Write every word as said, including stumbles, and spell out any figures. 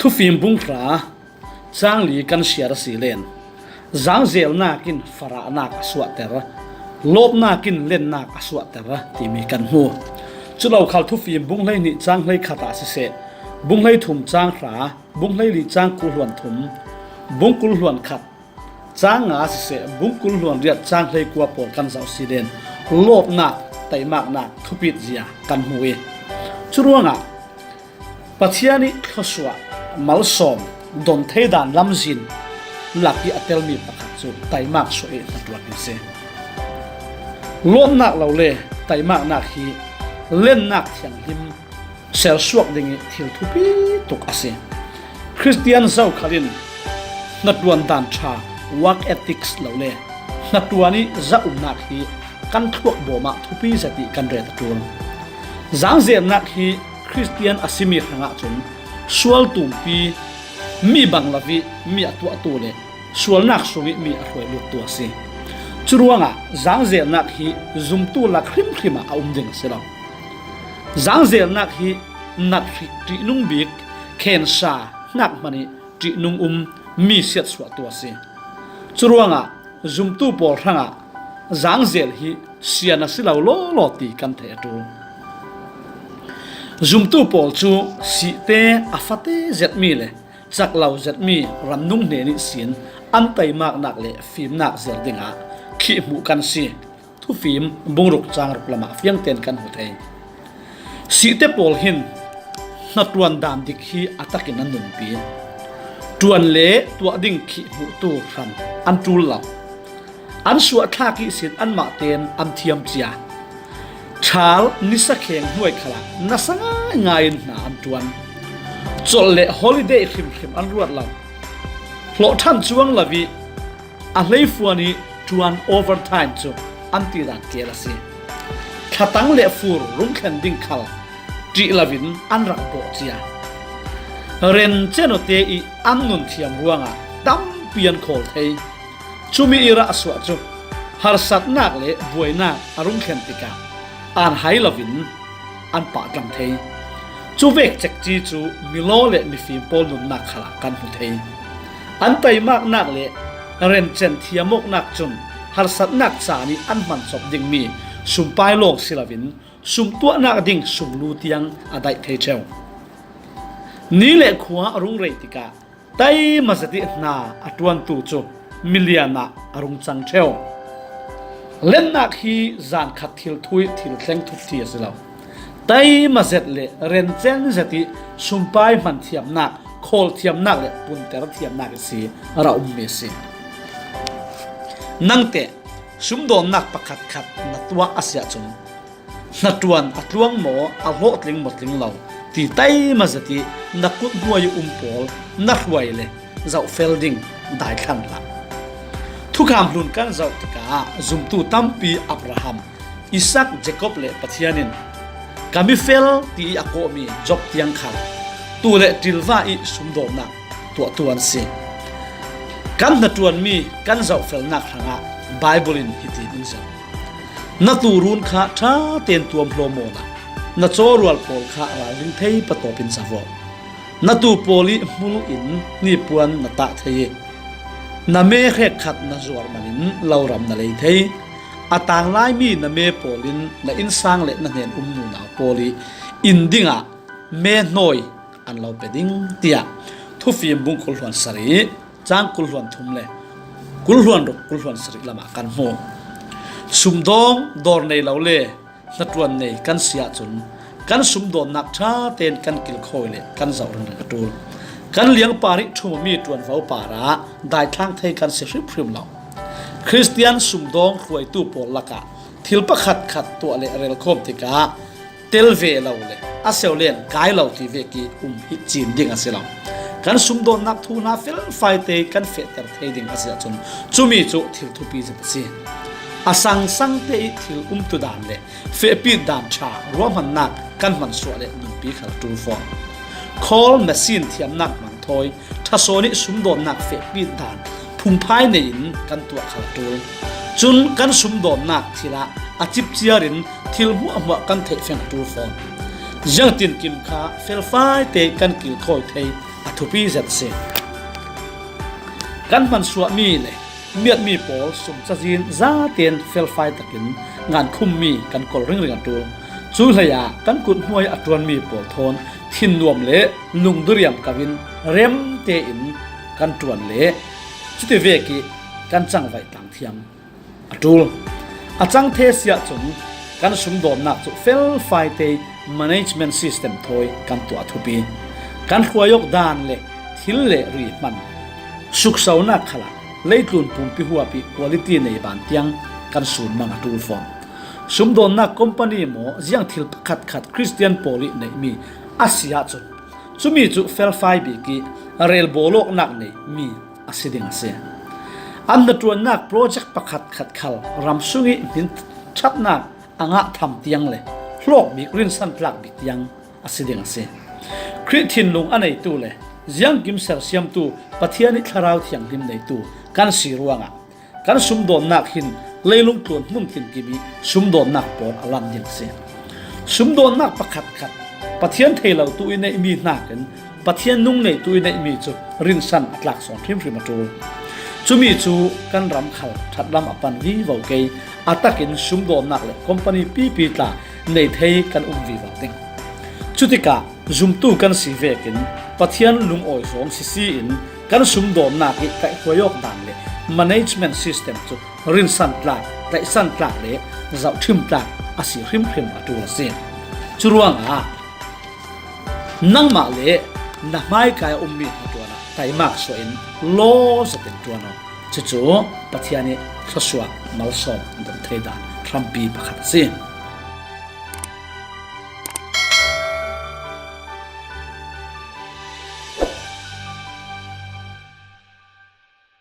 Thufim bung hra, cang li kan siar a si len, zangzelnak in farahnak a suahter, lawpnak in lennak a suahter timi kan hmu. Culo khal Thufim bung hleihnih cang hleikhat ah siseh, bung hleithum cang hra, bung hleili cang kul hluan thum, bung kul hluan khat cang nga siseh, bung kul hluan riat cang hleikua pawl kan zoh si len, lawpnak, taimaknak thupit zia kan hmu i, curuangah Pathian ih thluasuah, malsawm, don thei dan lamzin lakih a telmi pakhat cu taimak suah ih hnaṭuan hi si. Lawpnak lo le taimaknak hi lennak thianghlim sersuak dingih thil thupi tuk a si. Khristian zokhal in hnaṭuan dan ṭha, work ethics lo le hnaṭuan ih zahumnak hi kan thluak bawm ah thupi zet ih kan ret a ṭul. Zangzelnak hi Khristian a simi hrangah cun sual tumpi, mi bang lo ih mi a tuahtu le sualnak sungih mi a hruai luttu a si. Curuangah zangzelnak hi zumtu lak hrimhrim ah a um ding a si lo. Zangzelnak hi nathrik ṭihnung bik, khensa hnak hman ih ṭihnung um mi siatsuahtu a si. Curuangah zumtu pawl hrangah zangzel hi sian a si lo lawlaw ti kan theih a ṭul. Zumtu pawl cu sihte a fate zetmi le cak lo zetmi ramnung hnen ihsin an taimaknak le fimnak zel dingah khih hmuh kan si. Thufim bung ruk cang ruk lamah fiangten kan hmu thei. Sihte pawl hin hnaṭuan dan dik hi a takin an nunpi. Ṭuan le tuah ding khih hmuhtu hram an ṭul lo. An suahthlak ihsin anmah tein an thiam cia. Ṭhal nisa kheng hnuai khalah nasa ngaingai in hna an ṭuan. Colh le holiday hrimhrim an ruat lo. Hlawhṭhan cuang lo ih a hleifuan ih ṭuan overtime cu an tidan keel a si. Thlatang le fur rung thlen ding khal ṭih loin an rak bawh cia. Rencen awte ih an nun thiam ruangah tampi an khawl thei. Cumi ih rah a suah cu harsatnak le buainak a rung thlen tikah an hai loin an pahtlang thei. Cuvek cekci cu milaw le mifim pawl nunnak khalah kan hmu thei. An taimaknak le rencen thiam awknak cun harsatnak caan ih an hman cawp dingmi sumpai lawng si loin sumtuahnak ding sumlu tiang a daih thei ṭheu. Ni le khua a rung rei tikah taima zet ih hna a ṭuantu cu milian ah a rung cang ṭheu. Lennak hi zan khat thil thu ih thil thleng thukthi a si lo. Taima zet le rencen zet ih sumpai hman thiamnak, khawl thiamnak le punter thiamnak ihsi a ra ummi a si. Nangteh sumdawnnak pakhatkhat na tuah a si ahcun, hnaṭuan a tluang maw, a hlawhtling maw tling lo ti taima zet ih na kut hnuai ih um pawl na hruai le zohfel ding daithlan hlah. Thukham hlun kan zoh tikah zumtu tampi Abraham, Isak, Jacob le Pathian in ka mifel tiih a kawhmi Job tiang khal tuu le ṭilva ih sumdawnnak tuahtu an si. Kan hnaṭuanmi kan zohfelnak hrangah Baibal in hitin in zirh: Na tuu run kha ṭha tein tuamhlaw maw la, na cawrual pawl kha ralring thei patawp in zoh aw. Na tuu pawl ih hmul in nipuan na tah thei ih na me hrekkhat na zuar manin loram na lei thei. A tanglaimi na me pawl in na innsang le na hnen um nunau pawl ih inn dingah me hnawi an lo pe ding, tiah Thufim bung kul hluan sarih, cang kul hluan thum le kul hluan ruk, kul hluan sarih lamah kan hmu. Sumdawng dawr nei lo le hnaṭuan nei kan si ahcun kan sumdawnnak ṭha tein kan kilkhawi le kan zoh ringring a ṭul. Kan liangpar ih ṭhummi ṭuanvo parah daithlang thei kan si hrimhrim lo. Khristian sumdawng hruaitu pawl lakah thil pakhatkhat tuah le relkhawm tikah tel ve lo le a seulen kai lo ti vek ih um hi cin ding a si lo. Kan sumdawnnak thu hna felfai te kan fehter thei ding a si ahcun cumi cu thil thupi zet a si. A sangsang te ih thil umtu dan le fehpit dan ṭha ruahmannak kan hmansuah le nunpi khal ṭul fawn. Khawl machine thiamnak hmang thawi ṭhasawn ih sumdawnnak fehpit dan phungphai nei in kan tuah khal ṭul. Cun kan sumdawnnak thil ah a cipciar in thil hmuahhmuah kan theih feng ṭul fawn. Ziangtinkim kha felfai te kan kilkhawi thei a thupi zet a si. Kan hmansuahmi le miatmi pawl sumcazin zaten felfai takin ngankhummi kan kawl ringring a ṭul. Cu hleiah kan kut hnuai a ṭuanmi pawl thawn thinnuam le lungduriam kavin remte in kan ṭuan le cuti vekih kan cangvaih tlang thiam a ṭul. A cang thei si ahcun kan sumdawnnak cu felfai te management system thawi kan tuah a thupi. Kan hruaiawk dan le thil le ri hman suksaunak khalah leitlun pumpi huap ih quality nei ban tiang kan sunmang a ṭul fawn. Sumdawnnak company maw ziang thil pakhatkhat Khristian pawl ih neihmi a si ahcun cumi cu felfai bik ih relbawlawknak neihmi a si ding a si. An hnaṭuannak project pakhatkhat khal ram sungih hmin ṭhatnak a ngah tham tiang le hlawk bik rinsan tlak bik tiang a si ding a si. Khrih thinlung a neitu le ziangkim sersiamtu Pathian ih Thlarau Thianghlim neitu kan si ruangah kan sumdawnnak hin leilung tluan hmun tinkim ih sumdawnnak pawl a lam ding a si. Sumdawnnak pakhatkhat Pathian thei lotu ih neihmi hnakin Pathian nung neitu ih neihmi cu rinsan a tlak sawn hrimhrim a ṭul. Cumi cu kan ram khal ṭhatlam a pan vivo kei, a takin sumdawnnak le company pipi tla nei thei kan um vivo ding. Cutikah zumtu kan si vekin Pathian lungawi zawng sisi in kan sumdawnnak ih kaihhruai awk dan le management system cu rinsan tlak, tlaihsan tlak le zohṭhim tlak a si hrimhrim a ṭul a si. Curuangah nangmah le na hmaikai a ummi hna ṭuanah taimak suah in law zetin ṭuan aw. Cucu Pathian ih thluasuah malsawm dawt thei dan hrampi pakhat a si.